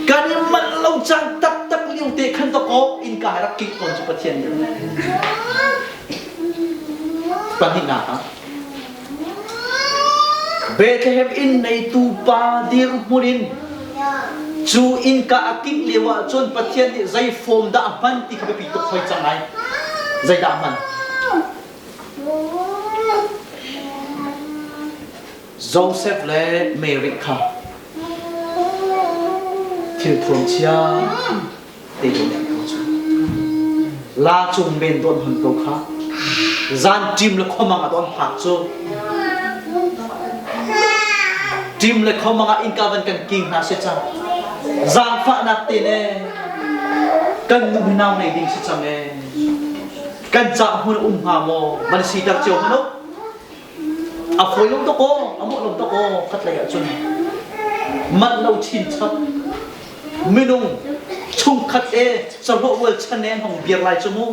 S6: Kan i manh lo caan taktak lio te khan to kaw innka rak kik tawn cu Pathian nih. Pahnihnak ah Bethlehem inn neitu pa dirhmun in cu innka a kingh lio ah cun Pathian nih zei form dah a hman ti kha biapi tuk hoi cang ai. Zeidah a hman? Joseph le Mary kha thil thuam chia te lo nih ko cu. La cung men don hon ko kha. Zan ṭim le khuamang a don phak cu. Ṭim le khuamang ah innka van kan king hna si cang. Zaangfahnak te ne kan nu hi nau nei ding si cang ee. Kan cah hmun um hnga maw? Van siter cio hmanh u. A fawi lo tuk aw, a mawh lo tuk aw, khatlei ahcun manh lo chinchap minung chungkhat e sahlawh rualchan e an hong biar lai cu mu.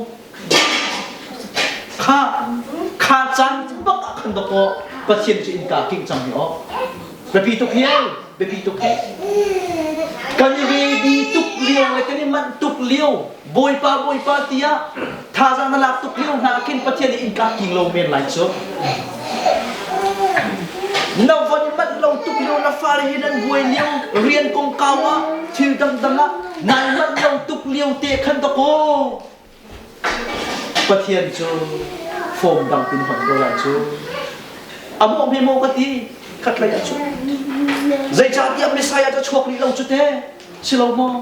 S6: Kha kha caan bak ah khan dawkaw Pathian cu innka kingh cang hi aw. Biapi tuk hi biapi tuk hi. Kan i ready tuk lio le kan i manh tuk lio Bawipa Bawipa tiah thazaang na lak tuk lio hna khin Pathian nih innka king lo men lai cu. Na von manh lo tuk lio na fale hi nan buai lio rian kongkau ah thil dangdang ah nai manh lo tuk lio te khan dakaw Pathian cu form dang pin hon ko lai cu. A mawh hme maw ka ti khatlei ah cu. Zeicahtiah Messiah cu chuak rih lo cu te si lo maw?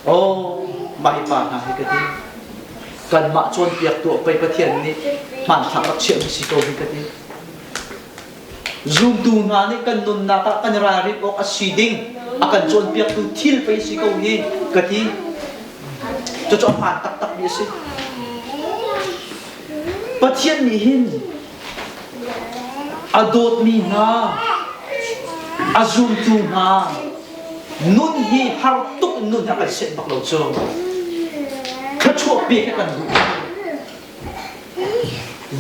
S6: Oh, mah hi pa hna hi ka ti. Kanmah cawnpiak tuah pei Pathian nih hmanthlak rak chiahmi si ko hi ka ti. Zumtu hna nih kan nunnak ah kan ralrin awk a si ding a kan cawnpiaktu thil pei si ko hi ka ti. Cucu a hmaan taktakmi a si. Pathian nih hin a dawtmi hna, a zumtu hna nun hi har tuk in nun hi a kan senh bak lo cu. Thluachuah pek hi kan duh.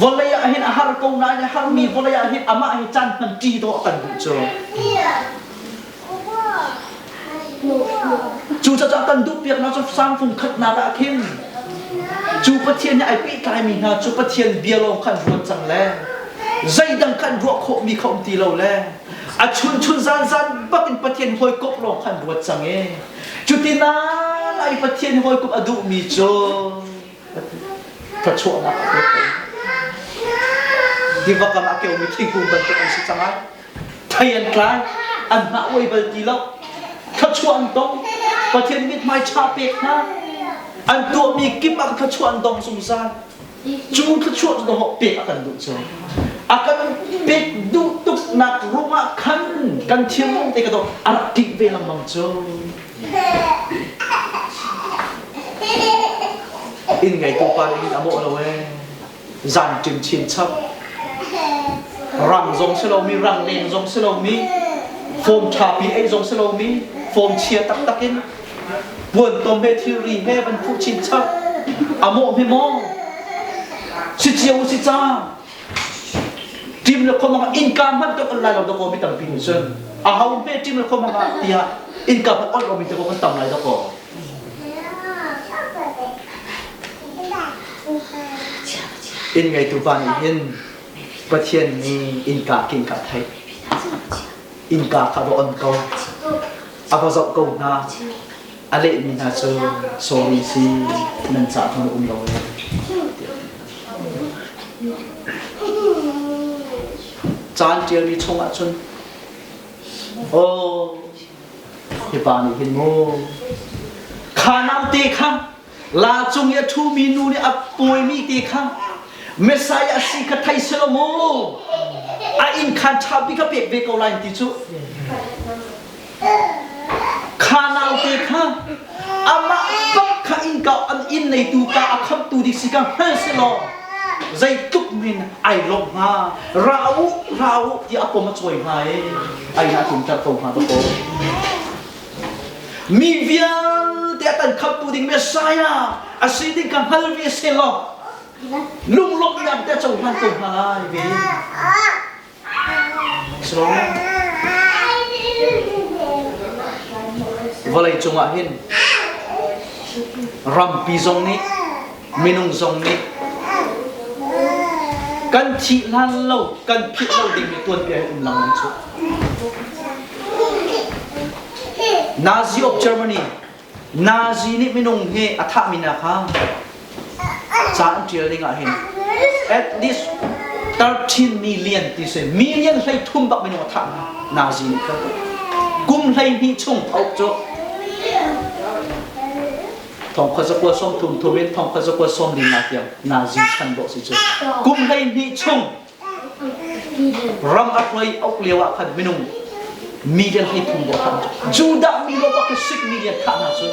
S6: Vawlei ah hin a har ko nain a harmi vawlei ah hin amah hi caan hman ṭi dawh a kan duh cu. Cucaah kan duhpiaknak cu sangfung khatnak ah khin cu Pathian nih ai pehtlaimi hna cu Pathian bia lawng khan ruat cang le zeidang khan ruah khawhmi kha um ti lo le a chunchun zanzan bakin Pathian hawikomh lawng khan ruat cang i cuti lai Pathian hawikomh a duhmi cu thluachuahnak a pek ko. Tiva kam ah keumi thingkung bantuk an si cang ai. Thei an tlai, an hnah uai bal ti lo. Thluachuah an dong. Pathian mithmai ṭha pek hna. An tuahmi kip ah thluachuah an dong zungzal. Cu thluachuah cu dawh pek a kan duh cu. A kan pek duh tuknak ruangah khan kan thinlung te ka dawh a rak ṭih ve lengmang cu. Inn ngeitu pa nih hin a mawh lo ee. Zanṭim chinchap. Rang zong si lomi, rangleng zong si lomi, fawm ṭhapi ei zong si lomi, fawm chia taktak in puantom he thilri he van phuh chinchap. A mawh hme maw? Si cio si ca. Ṭim le khomang ah innka hmanh kan on lai lo dakaw mi tampi nih cun aho hme ṭim le khomang ah tiah innka hmanh on lomi te kan tam lai dakaw. Inn ngeitu pa nih hin Pathian nih innka king kha a theih. Innka kha va on ko. A va zoh ko hna. A lehmi hna cu sorry si nan cah hmun um lo ee. Caan ṭialmi chungah cun aw hi pa nih hin mu kha naute kha. La cung i a ṭhumi nu nih a pawimi te kha Messiah a si kha thei selaw mu a inn khan ṭha bik a pek ve ko lai ti cu kha naute kha amah bak kha inn ka an inn neitu ka a khamtu ding si ka hngal selaw zeitluk min ai lawmh hnga ra u ra u ti a pom a cawi hnga i ai na tlunter ko hnga dakaw mi vialte a kan khamtu ding Messiah a si ding ka hngal ve selaw lunglawmhnak te cohlan ko hna lai ve so vawlei cungah hin rampi zong nih minung zong nih kan thih hlan lo kan philh lo dingmi tuanbia hi um lengmang cu Nazi of Germany Nazi nih minung hi a thahmi hna kha ca an ṭial ning ah hin at least 13 million ti si million 13 bak minung a thah hna Nazi nih khan kum 12 chung a uk cu thong kha zakua som thum thum in thong kha zakua som ling tiang Nazi chan dawh si cu kum 12 chung Ram a hruai uk lio ah khan minung million 13 dawh khan Judah mi lo bak sik million thah hna cu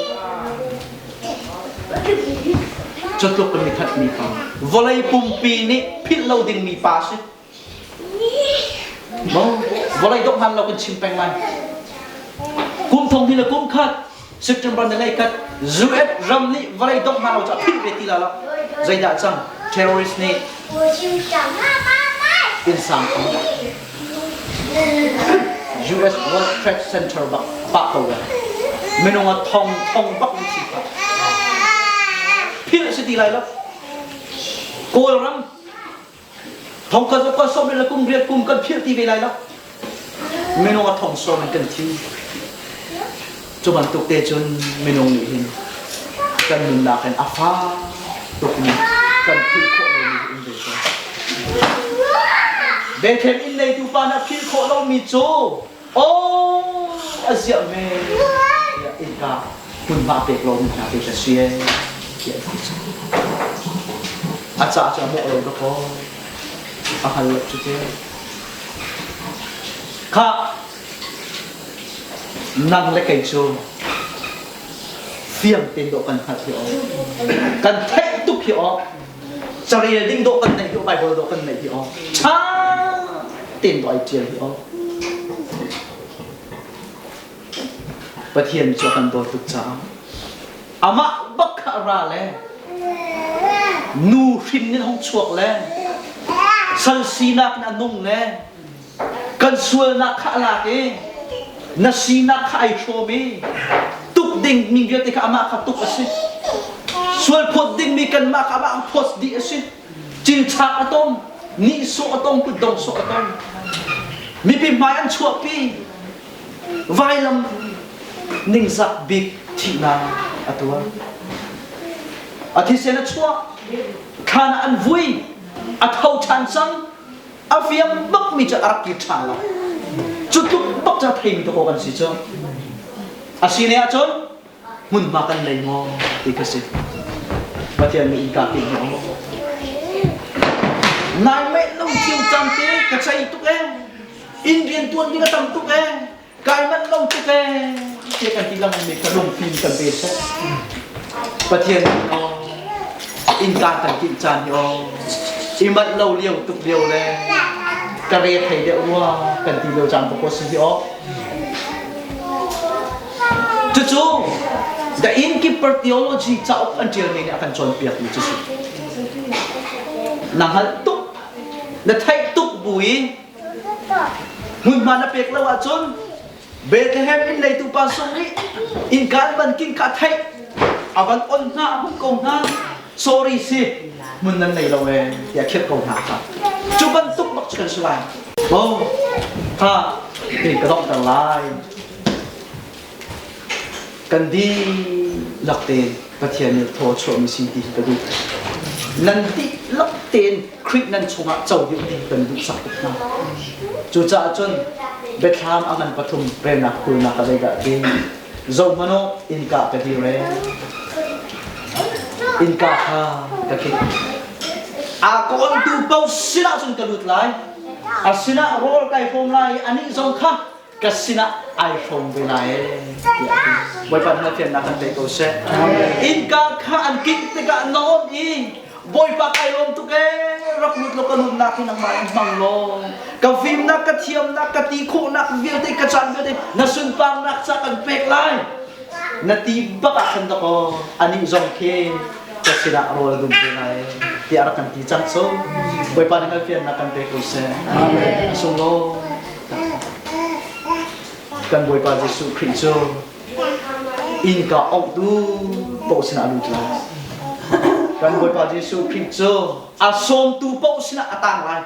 S6: cu tluk mi that mi pa vawlei pumpi nih philh lo ding mi pa si mo vawlei dok han lo kan chim peng lai kum thong hi le kum khat September ni lei khat US ram nih vawlei dongh hna lo cu a philh ve ti la lo zeidah cang terrorist nih innsang US World Trade Center bak pah ko ve minung a thong thong bak in thi philh si ti lai lo Kawlram thong ka ka som le kum riat kum kan philh ti ve lai lo minung a thong som in kan thi cu bantuk te cun minung nih hin kan nunnak hin a fa tuk mi kan philh khawh lo mi um ve ko Bethlehem inn neitu pa na philh khawh lo mi cu oh a ziah me tiah innka hmunhma pek lo mi hna te ka si tiah a ca cu a mawh lo ka kaw a hal lo cu te kha nang le kei cu fiang tein dawh kan hngalh hi aw kan theih tuk hi aw carel ding dawh kan neih hi aw Bible dawh kan neih hi aw ṭha tein dawh ai ṭial hi aw Pathian cu a kan dawt tuk caah amah bak kha a ra le nu hrin in hong chuak le sal sinak in a nung le kan sualnak kha a lak i na sinak kha ai hrawm i tuk ding mi vialte kha amah kha tuk a si sual phawt ding mi kanmah kha amah phawt dih a si cilchak a tong nihsawh a tong kutdong sawh a tong mipi hmai an chuahpi vailam ningzak bik thihnak a tuar a thisen a chuah thlan ah an vui a tho ṭhan cang a fiang bak mi cu a rak kir ṭhan lo cu tluk bak cu a theimi dawh kan si cu a si ne ahcun hmunhma kan nei maw ti ka si Pathian nih innka kin hi nai meh lo cio cang te ka chei tuk e inn rian tuan ding a tam tuk e kai manh lo tuk e te kan ti lang mi ka lungfim kan pe seh Pathian nih aw innka kan kinh caan hi aw i manh lo lio tuk lio le ka re thei deuh rua kan ti lio caan ko si hi aw cucu the innkeeper theology cauk an ṭialmi nih a kan cawnpiak mi cu si na hngalh tuk na theih tuk bu i Hmunhma na pek lo ahcun Bethlehem inn leitu pa sung nih innka ban king kha theih a van on hna a hmuh ko hna sorry si hmun nan nei lo ee tiah khirh ko hna kha cu bantuk bak cu kan si lai oh kha kei ka donghter lai kan dihlak tein Pathian nih thaw chuahmi si ti hi ka duh. Nan dihlak tein Khrih nan chungah co dih ti kan duhsak tuk hna. Cucaah cun Biathlam a ngan pathum relnak kulnak a zeidah ti zohmanh u innka ka dir e. Innka kha ka kik. A kawntu paoh sinah cun ka lut lai. A sinah rawl kai hrawm lai i anih zong kha ka sinah ai hrawm ve lai tiah a ti. Bawipa nih fiannak kan pe ko seh. Innka kha an kik tikah na on i Bawipa kai lawm tuk ee rak lut law ka nunnak hi nangmah in hmang law ka fimnak ka thiamnak ka ti khawhnak vialte ka caan vialte na sunparnak ca kan pek lai na ti bak ah khan dakaw anih zong khi ka sinah rawl a dum te lai tiah rak kan ti cang so Bawipa nih hngalhfiannak kan pe ko seh. Amen. A sunglawi kan Bawipa Jesuh Khrih cu innka auhtu paoh sinah a lut lai. Kan Bawipa Jesuh Khrih cu a sawmtu paoh sinah a tang lai.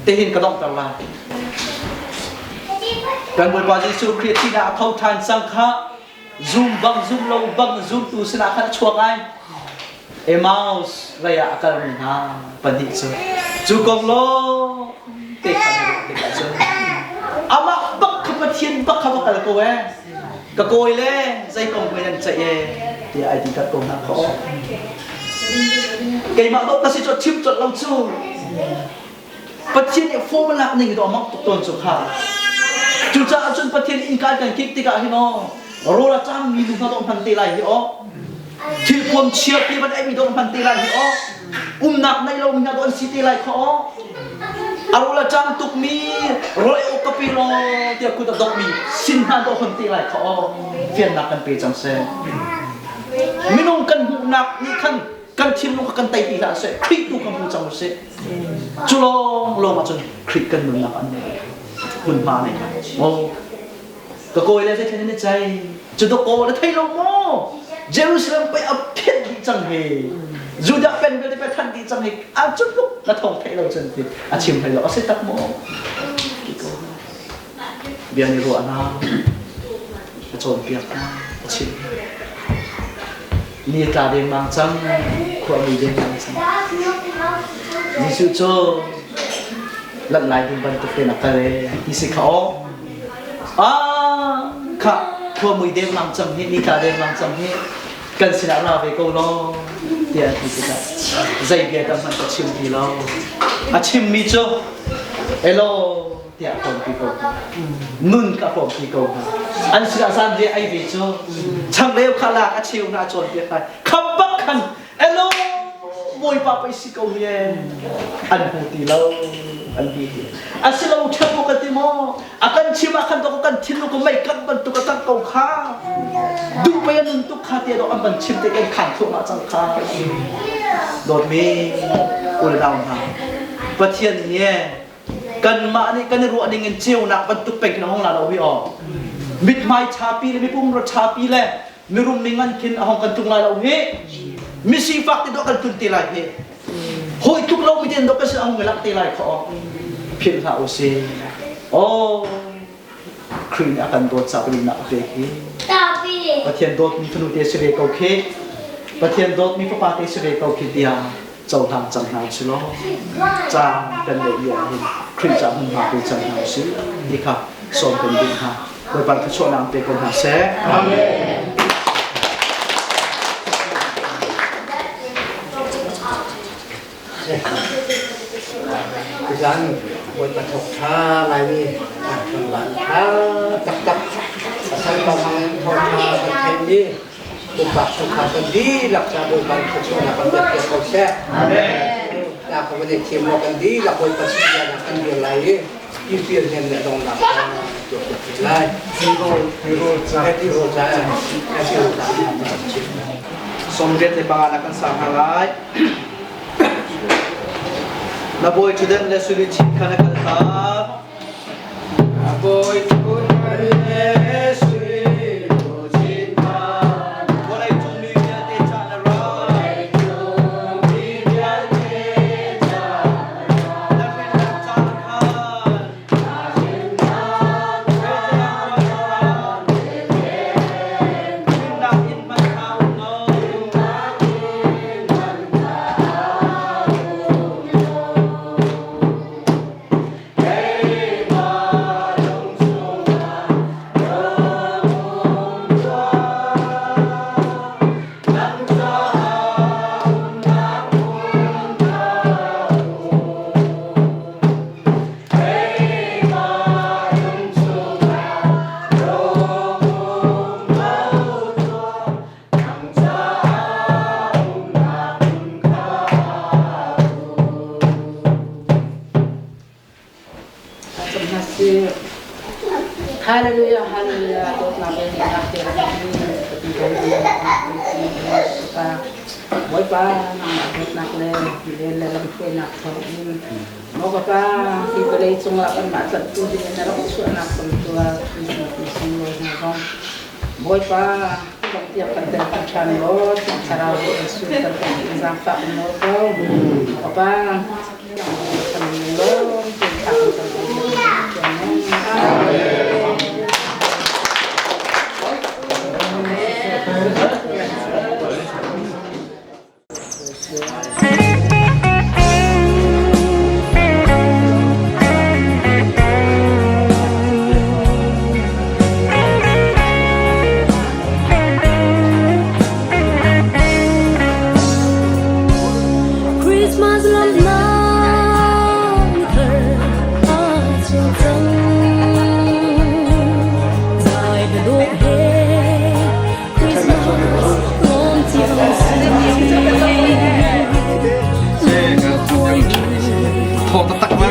S6: Tihin ka donghter lai. Kan Bawipa Jesuh Khrih thihnak a tho ṭhan cang kha zum bang zum lo bang zumtu sinah khan a chuak ai. Emmaus lei ah a kalmi hna pahnih cu cu kong lawng te kha na ruah tikah cun amah bak kha Pathian bak kha va kal ko ee ka kawi le zei kong hmai nan ceih ee tiah ai ti tat ko hna khaw keimah dawh ka si cu chim colh lo cu Pathian nih form lak ning do mak tuk tawn cu kha cucaah cun Pathian inn kai kan kik tikah hin aw rawl a cang mi nu hna dawh hman te lai hi aw thil puam chia te van ei mi dawh hman te lai hi aw umnak nei lo mi hna dawh an si te lai kha aw a rawl a cang tuk mi rawl ei awk ka pe law tiah kut a dok mi sin hna dawh hon te lai kha aw fiannak kan pe cang seh minung kan hmuhnak nih khan kan thinlung kha kan tei ti hlah seh Khrih tu kha hmu cang usih cu lawng lawng ah cun Khrih kan nunnak an nei hmunhma nei oh ka kawi le zeithlen in cai cu do kaw na thei lo maw Jerusalem pei a phet dih cang hi Judah pen vialte pe than dih cang hi a cu tluk na thong thei lo cun ti a chim hlei lo a si tak maw bia ni ruah na a cawnpiak hna a chim ni tla dengmang cang khua mui dengmang cang Jesuh cu lanh lai ding bantuk tein a kal e ti si kha aw ah kha khua mui dengmang cang hi ni tla dengmang cang hi kan sinah ra ve ko law tiah ti tikah zei bia tam hmanh ka chim ti lo a chimmi cu elo tiah hrawmpi ko hna nun ka hrawmpi ko hna an sinah zan ve ai ve cu changreu kha lak a cheu hna a cawnpiak hna kham bak khan elo bawipa pei si ko hi an hmu ti lo an ti asilo ṭhep ka ti maw a kan chim ah khan to kan thinlung ko mei kangh bantuk a kangh ko kha duh pei a nun tuk kha tiah an van chim te kan khan thluahmah cang kha dawtmi unau hna Pathian nih kanmah nih kan i ruah ning in ceunak bantuk peng khin a hong la lo hi aw mithmai ṭhapi le mipum ra ṭhapi le mirum mi ngan khin a hong kan tlung lai lo hi misifak te dawh kan tlun te lai hi hawi tluk lo mi ten dawh kan sin a hong lak te lai kha aw philh hlah usih aw Khrih nih a kan dawt caah nunnak a pek hi Pathian dawtmi fanu te si ve ko khi Pathian dawtmi fapa te si ve ko khi tiah cohlang cang hna usih law caan kan neih lio ahhin Khrih ca hmunhma pe cang hna usih ti kha sawm kan duh hna Bawipa thluachuahnak pe ko hna seh Amen.
S3: Tuzan Bawipa thawk ṭha ngaimi kan van ṭha taktak a san pa hmang thawk ṭha kan theihmi pumpak chungkhar kan dihlak ca Bawipa thluachuahnak kan pek piak ko seh. Amen. Ta ka van i thiam maw kan dihlak Bawipa sinah kan dir lai i tipil hnem le dongnak tuah piak te lai. Tirawl ca. Tirawl ca.
S6: 85 na kan sang hna lai. Na bawi ṭhutdan le sui luchin kha na kaltak.
S4: Na bawi ṭhutdan le sui luchin kha
S6: Vawleicung mi vialte ca na ra.
S2: Vawleicung mi vialte ca na ra.
S6: Na hrinnak caan khan.
S2: Na hrinnak caan khan.
S6: Hrinnak in man hau lo.
S2: Hrinnak in man hau lo.
S7: Sih. Hallelujah, hallelujah. Dawtnak le nihnak te rak Bawipa nangmah dawtnak le vel le lamhruainak thawngin maw ka pa hi vawlei cungah kanmah tlanhtu dingin na rak chuahnak lamtual Christmas ni sunglawi hna zong Bawipa bang tiang kan tel ṭhan law Thiang Thlarau nih kan surter kan in zaangfah kan nawl ko. Ka pa kan lawm tein thla kan cam
S2: Christmas lawmhnak thar aa chuak cang. Zai dawh he Christmas lawm cio si.
S5: Thawk taktak ma.